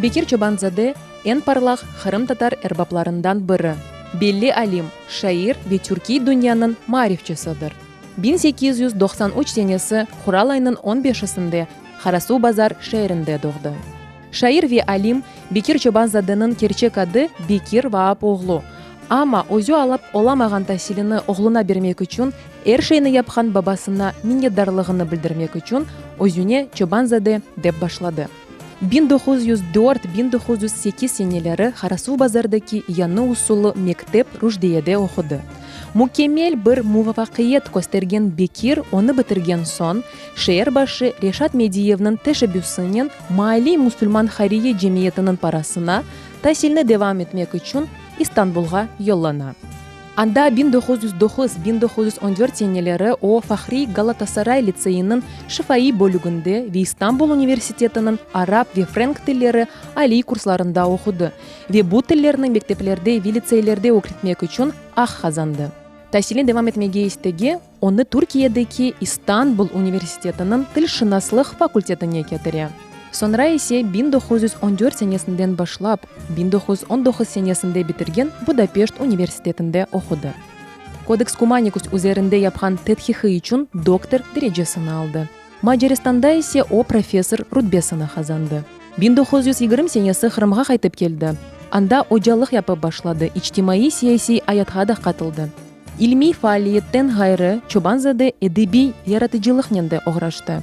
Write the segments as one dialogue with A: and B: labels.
A: Bekir Çoban-zade eñ parlaq qırımtatar erbaplarından biri, belli alim, şair ve türkiy dünyanıñ maarifçisidir. 1893 senesi qural aynıñ on beşisinde Qarasuvbazar şeerinde doğdı. Şair ve alim Bekir Çoban-zadeniñ kerçek adı Bekir Vaap oğlu. Amma özü alıp olamağan tasilini oğluna bermek içün er şeyni yapqan babasına minnetdarlığını bildirmek içün özüne Çoban-zade dep başladı. 1904, 1908 seneleri Qarasuvbazardaki yañı usullı mektep Ruşdiyede oqudı. Mükemmel bir muvafaqiyet köstergen Bekir onı bitirgen soñ, şeer başı Reşat Mediyevniñ teşebbüsinen maalliy musulman hayriye cemiyetiniñ parasına tasilni devam etmek içün İstanbulğa yollana. Anda 1909, 1914 seneleri o Fahriy Galatasaray litseyiniñ şifaiy bölüginde ve İstanbul universitetiniñ arap ve frenk tilleri aliy kurslarında oqudı ve bu tillerni mekteplerde ve litseylerde ögretmek içün aq qazandı. Tasilni devam etmege istegi onı Türkiyedeki İstanbul universitetiniñ tilşınaslıq fakultetine ketire. Soñra ise 1914 senesinden başlap 1919 senesinde bitirgen Budapeşt universitetinde oqudı. Kodeks Kumanikus üzerinde yapqan tedqiqi içün doktor derecesini aldı. Macaristanda ise o professor rutbesini qazandı. 1920 senesi Qırımğa qaytıp keldi. Anda ocalıq yapıp başladı, içtimaiy-siyasiy ayatqa da qatıldı. İlmiy faaliyetten ğayrı, Çoban-zade edebiy yaratıcılıqnen de oğraştı.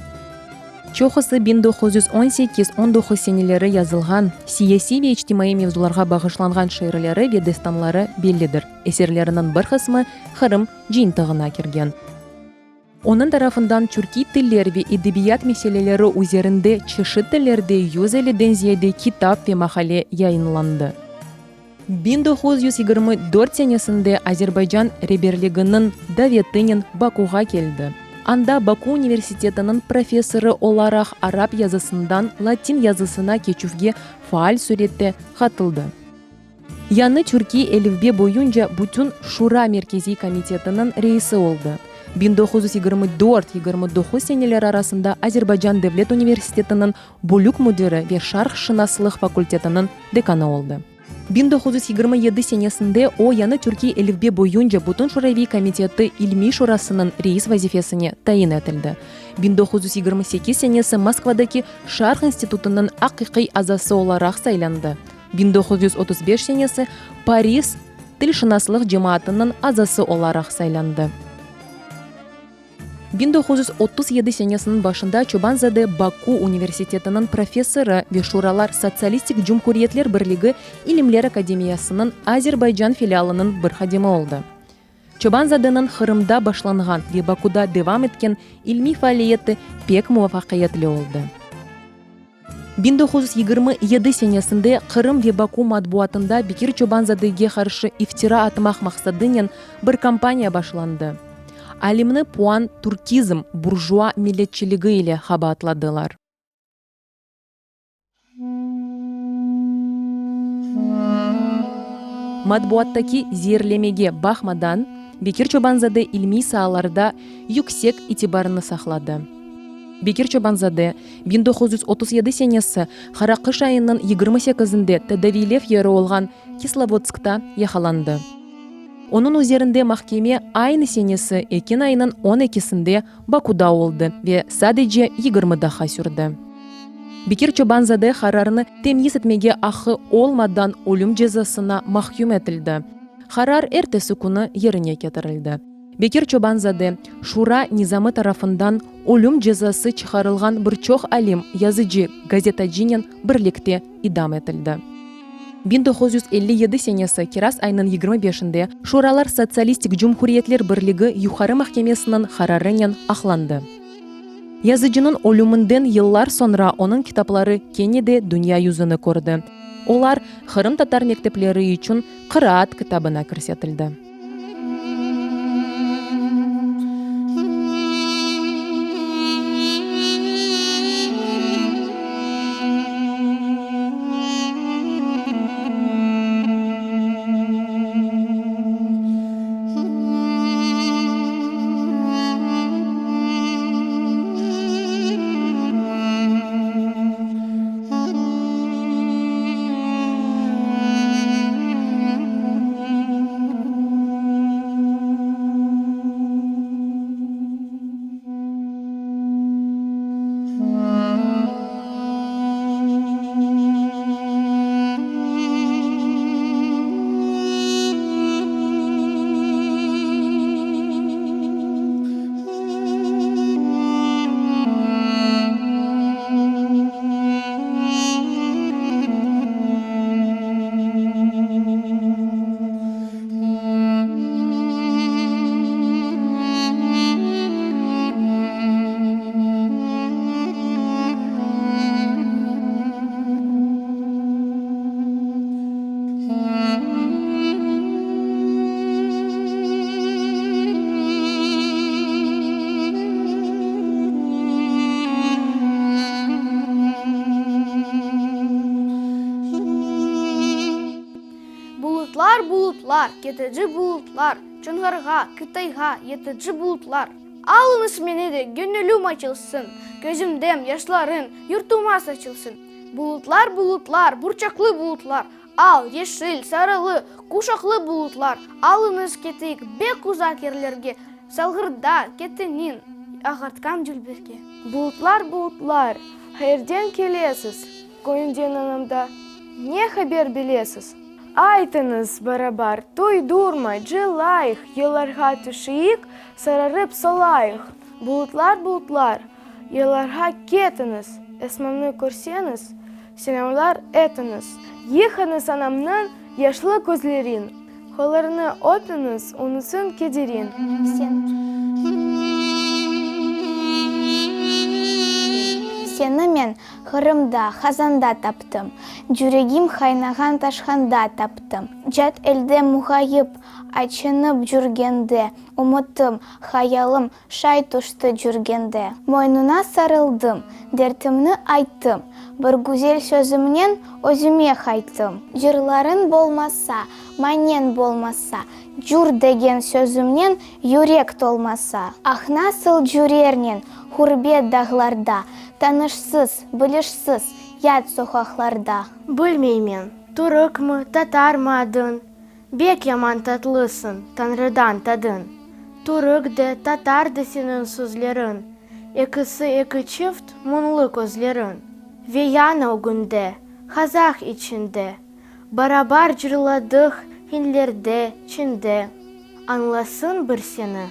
A: Çoqusı 1918, 19 seneleri yazılğan, siyasiy ve içtimaiy mevzularğa bağışlanğan şiirleri ve destanları bellidir. Eserleriniñ bir qısmı Qırım cıyıntığına kirgen. Onıñ tarafından türkiy tiller ve edebiyat meseleleri üzerinde çeşit tillerde 150-den ziyade kitap ve maqale yayınlandı. 1924 senesinde Azerbaycan reberliginiñ davetinen Bakuğa keldi. Anda Baku universitetiniñ professorı olaraq arap yazısından latin yazısına keçüvge faal sürette qatıldı. Yañı türkiy elifbe boyunca bütün Şura Merkeziy Komitetiniñ reisi oldı. 1924, 29 seneleri arasında Azerbaycan devlet universitetiniñ bölük müdiri ve şarqşınaslıq fakultetiniñ dekanı oldı. 1927 senesinde o, yañı türkiy elifbe boyunca Bütün Şuraviy Komiteti İlmiy Şurasınıñ reis vazifesine tayin etildi. 1928 senesi Moskvadaki Şarq institutınıñ aqiqiy azası olaraq saylandı. 1935 senesi Paris tilşınaslıq cemaatınıñ azası olaraq saylandı. 1937 senesiniñ başında Çoban-zade Baku universitetiniñ professorı ve Şuralar Sotsialistik Cumhuriyetler Birligi İlimler Akademiyasınıñ Azerbaycan filialınıñ bir hadimi oldı. Çoban-zadeniñ Qırımda başlanğan ve Bakuda devam etken ilmiy faaliyeti pek muvafaqiyetli oldı. 1927 senesinde Qırım ve Baku matbuatında Bekir Çoban-zadege qarşı iftira atmaq maqsadınen bir kampaniya başlandı. Alimni puan-türkizm, burjua milletçiligi ile qabaatladılar. Matbuattaki zeerlemege baqmadan, Bekir Çoban-zade ilmiy saalarda yüksek itibarını saqladı. Bekir Çoban-zade, 1937 senesi qara qış ayınıñ 28-inde tedaviylev yeri olğan Kislovodskta yaqalandı. Onıñ üzerinde mahkeme aynı senesi ekin ayınıñ on ekisinde Bakuda oldı ve sadece 20 daqqa sürdi. Bekir Çoban-zade qararnı temyiz etmege aqqı olmadan ölüm cezasına mahküm etildi. Qarar ertesi künü yerine ketirildi. Bekir Çoban-zade, Şura nizamı tarafından ölüm cezası çıqarılğan bir çoq alim, yazıcı, gazetacınen birlikte idam etildi. 1957 senesi kiraz ayınıñ 25-inde Şuralar Sotsialistik Cumhuriyetler Birligi Yuqarı mahkemesiniñ qararınen aqlandı. Yazıcınıñ ölüminden yıllar soñra onıñ kitapları kene de dünya yüzüni kördi. Olar qırımtatar mektepleri içün qıraat kitabına kirsetildi.
B: Bulutlar, ketici bulutlar, Çonğarğa, Qıtayğa yetici bulutlar. Alıñız meni de, göñülüm açılsın, Közümden yaşlarıñ yurtuma saçılsın. Bulutlar, bulutlar, burçaqlı bulutlar, Al, yeşil, sarılı, quşaqlı bulutlar, Alıñız keteyik bek uzaq yerlerge, Salğırda, Keteniñ ağartqan dülberge.
C: Bulutlar, bulutlar, qayerden kelesiz, Köyümden anamda ne haber bilesiz? Aytıñız, barabar, toydurmay, cılayıq, Yollarğa tüşeyik, sararıp solayıq. Bulutlar, bulutlar, yollarğa ketiñiz, Esmamnı körseñiz, selâmlar etiñiz. Yıqıñız anamnıñ yaşlı közlerin, Qollarını öpiñiz, unutsın kederin.
D: Seni men Qırımda, Qazanda taptım, Cüregim qaynağan taşqanda taptım. Cat elde muğayıp, açınıp cürgende, Ümütim, hayalım şay tüşti cürgende. Moynuna sarıldım, dertimni ayttım, Bir güzel sözümnen özüme qayttım. Cırlarıñ bolmasa, manen bolmasa, Cür degen sözümnen yürek tolmasa. Ah, nasıl cürernen ğurbet dağlarda, Tanışsız, bilişsiz yat soqaqlarda.
E: Bilmeymen, türükmi, tatarmı adıñ, Bek yaman tatlısıñ, Tañrıdan tadıñ. Türük de, tatar da seniñ sözleriñ, Ekisi eki çift muñlı közleriñ. Ve yana ögünde, Hazaq içinde, Barabar cırladıq Hindlerde, Çinde. Añlasın bir seni,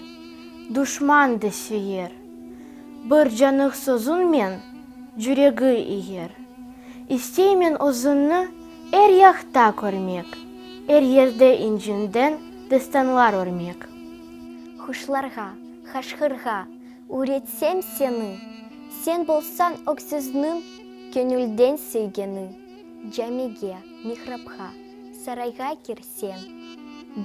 E: duşman da süyer, Bir canıq sözüñmen cüregi iyer. İsteymen özüñni er yaqta körmek, Er yerde incinden destanlar örmek.
F: Quşlarğa, qaşqırğa üyretsem seni, Sen bolsañ öksüzniñ köñülden süygeni. Camige, mihrapqa, sarayğa kirseñ,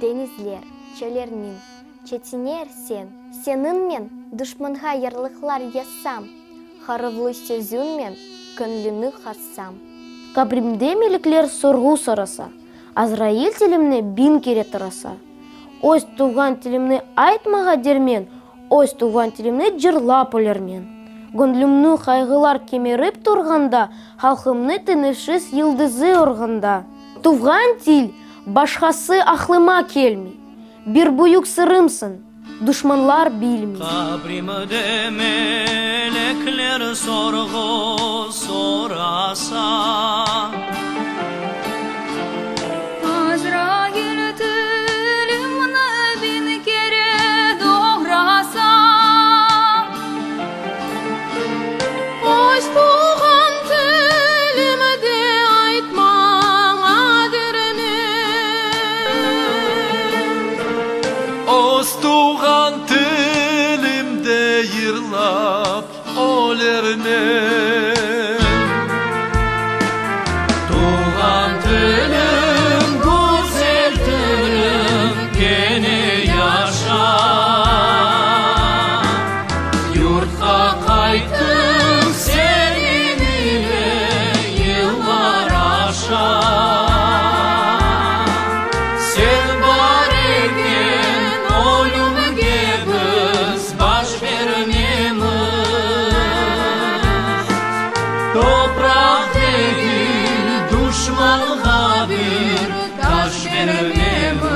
F: Deñizler, çöllerniñ çetine erseñ, Seniñmen duşmanğa yarlıqlar yazsam, Harıvlı sözüñmen köñlüni qazsam.
G: Qabrimde melekler sorğu sorasa, Azrail tilimni biñ kere tarasa. Öz tuvğan tilimni aytmağa dermen, Öz tuvğan tilimni cırlap ölermen. Göñlümni qayğılar kemirip turğanda, Halqımnı tınışsız yıldızı urğanda. Tuvğan til, başqası aqlıma kelmey, Bir büyük sırımsıñ, duşmanlar bilmey.
H: Qabrimde melekler sorğu sorasa.
I: Azrail tilimni biñ kere doğrasa. Öz tuvğan tilimde ayt maña dermen.
H: Öz tuvğan tilimde yırlap ölermen. Tuvğan tilim, güzel tilim, kene yaşa. Yurtqa qayttım seniñ ile yıllar aşa. Sen bar eken, ölümge biz baş bermemiz. Topraq degil, duşmanğa bir taş bermemiz.